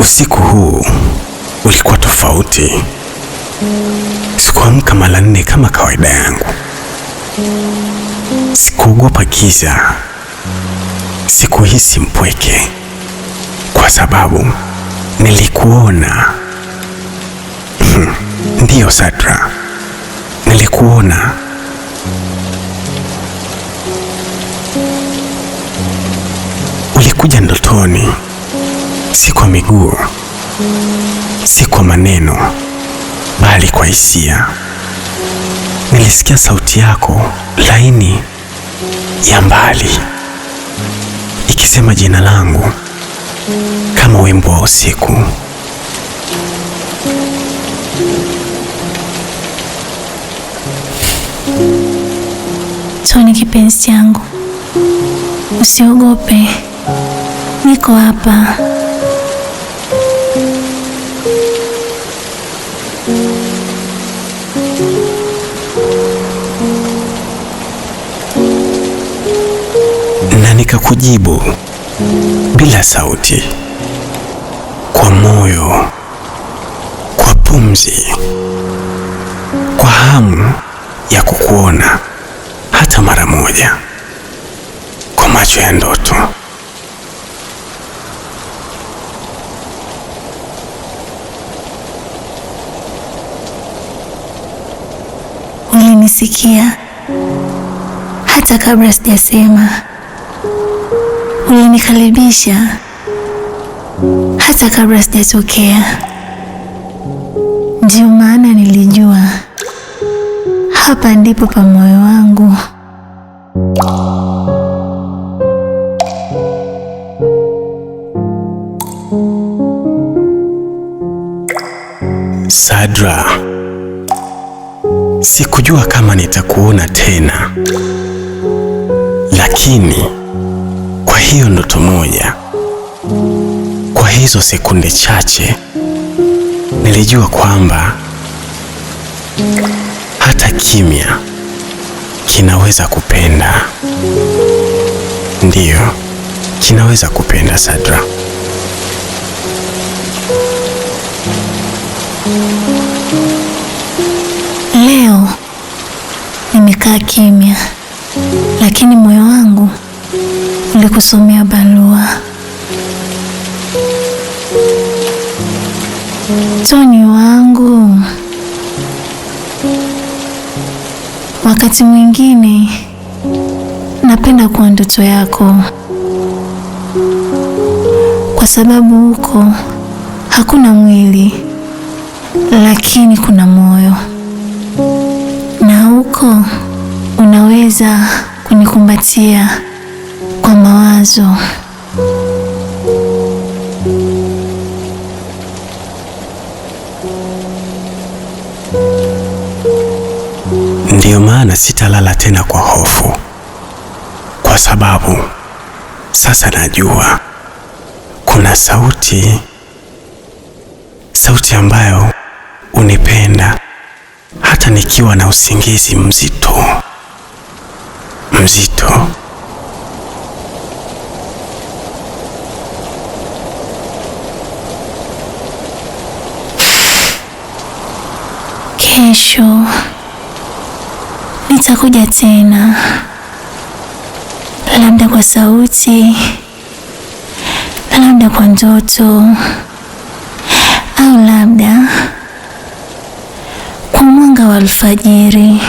Usiku huu ulikuwa tofauti. Sikuamka mara 4 kama kawaida yangu. Sikuogopa giza, sikuhisi mpweke, kwa sababu nilikuona. Ndiyo Sadra, nilikuona. Ulikuja ndotoni, si kwa miguu, si kwa maneno, bali kwa hisia. Nilisikia sauti yako laini ya mbali ikisema jina langu kama wimbo wa usiku. Tony, kipenzi changu, usiogope, niko hapa. Na nikakujibu bila sauti, kwa moyo, kwa pumzi, kwa hamu ya kukuona hata mara moja, kwa macho ya ndoto. Ulinisikia hata kabla sijasema. Ulinikaribisha hata kabla sijatokea. Ndio maana nilijua hapa ndipo pa moyo wangu. Sadra, sikujua kama nitakuona tena, lakini kwa hiyo ndoto moja, kwa hizo sekunde chache, nilijua kwamba hata kimya kinaweza kupenda. Ndiyo, kinaweza kupenda, Sadra. Leo nimekaa kimya, lakini moyo wangu ulikusomea barua. Tony wangu, wakati mwingine napenda kuwa ndoto yako, kwa sababu huko hakuna mwili, lakini kuna moyo, na huko unaweza kunikumbatia kwa mawazo. Ndiyo maana sitalala tena kwa hofu, kwa sababu sasa najua kuna sauti, sauti ambayo unipenda hata nikiwa na usingizi mzito mzito. Kesho nitakuja tena, labda kwa sauti, labda kwa ndoto, au labda kwa mwanga wa alfajiri.